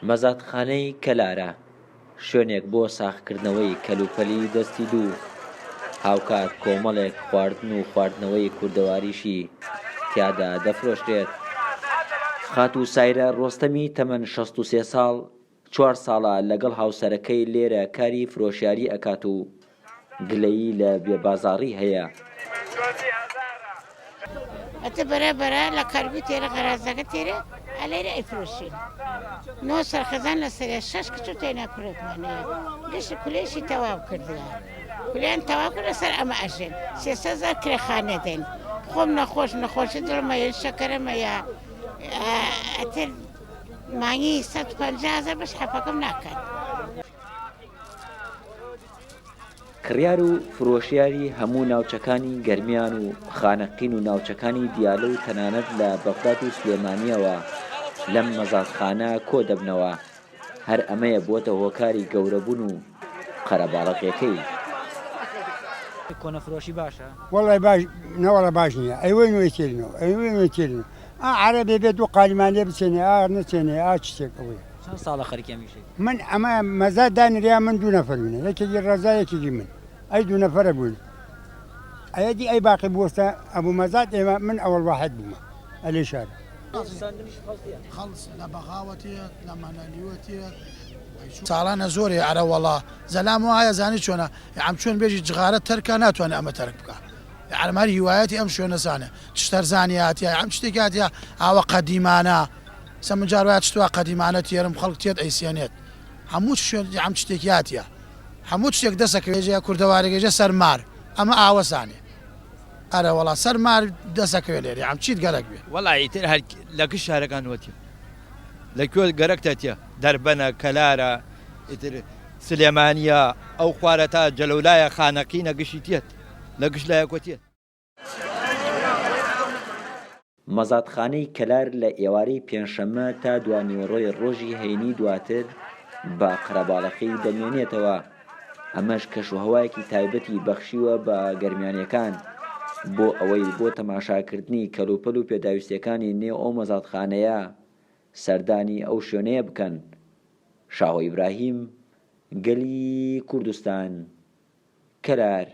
مەزادخانەی کەلارە شوێنێک بۆ ساغکردنەوەی کەلوپەلی دەستی دوو، هاوکات کۆمەڵێک خواردن و خواردنەوەی کوردەواریشی تیادا دەفرۆشرێت. خاتوو سایرە ڕۆستەمی تەمەن 63 ساڵ، چوار ساڵە لەگەڵ هاوسەرەکەی لێرە کاری فرۆشیاری ئەکات و گلەیی لە بێ بازاڕی هەیە. ئەتە بەرە بەرە لە کەرگو تێرە غەرازەکە تێرە ئەلێرە ئەیفرۆشین نۆ سەرخەزان لەسەرێ شەش کچ و تەینا کوڕێکمان هەیە گشت کولێشی تەواو کردووە کولیان تەواو کرد لەسەر ئەمە ئەژێن سێسە زار کرێخانێ دەین خۆم نەخۆش نەخۆشی دڵمە شەکەرەمە یا ئەتر مانگی 150 هەزار بەش حەپەکەم ناکات. کڕیار و فرۆشیاری هەموو ناوچەکانی گەرمیان و خانەقین و ناوچەکانی دیالە و تەنانەت لە بەغداد و سلێمانییەوە لەم مەزادخانە کۆدەبنەوە، هەر ئەمەیە بووەتە هۆکاری گەورەبوون و قەرەباڵغیەکەی. کۆنە فرۆشی باشە؟ وەڵای باش نەوەڵا باش نییە ئەیوەی نوێ تێرینەوە ئەیوەی نوێ تێرینەوە ئا عەرەبێ بێ دوو قالیمان لێ بچێنێ ئا نەچێنێ ئا چ شتێک ئەوەیە. چەند ساڵە خەریکی ئەم ئیشەی؟ من ئەمە مەزاد دانریا من دوو نەفەر بووینە یەکێکی ڕەزا یەکێکی من ئەی دوو نەفەرە بووین ئەیەدی ئەی باقی بوەستە ئەبوو مەزاد ئێمە من ئەوەڵ واحد بوومە ئەلێ شار. خەڵس لە بەغاوە تێت لە مەنەلیوە تێت. ساڵانە زۆرێ ئەرە وەڵا زەلام وایە زانی چۆنە یەعم چۆن بێژی جغارە تەرکا ناتوانێ ئەمە تەرک بکا یەعم هەر هیوایەتی ئەم شوێنە زانێ چشتەرزانی هاتیە یەعم شتێکی هاتیە ئاوە قەدیمانە سە من جار وایە چتوا قەدیمانە تێرم خەڵک تێت ئەیسێنێت هەموو شوێن یەعم شتێکی هاتیە هەموو شتێک دەسەکەوێ جێ کوردەوارێکێ سەر مار ئەمە ئاوە زانێ ئەرە وەڵا سەر مار دەسەکەوێ لێرە یەعم چیت گەرەک بێ. وەڵا ئیتر هەر لە گشت شارەکان وەتیە لە کوێ گەرەکتە تیە دەربەنە کەلارە ئیتر سلێمانیە ئەو خوارە تا جەلەولایە خانەقینە گشتی تێت لە گشت لایەکوە تێت. مەزادخانەی کەلار لە ئێوارەی پێنجشەممە تا دوانیوەڕۆی ڕۆژی هەینی دواتر بە قەرەباڵەخی دەمێنێتەوە، ئەمەش کەشوهەوایەکی تایبەتی بەخشیوە بە گەرمیانییەکان بۆ ئەوەی بۆ تەماشاکردنی کەلوپەل و پێداویستییەکانی نێو ئەو مەزادخانەیە سەردانی ئەو شوێنەیە بکەن. شاهۆ ئیبراهیم، گەلی کوردستان، کەلار.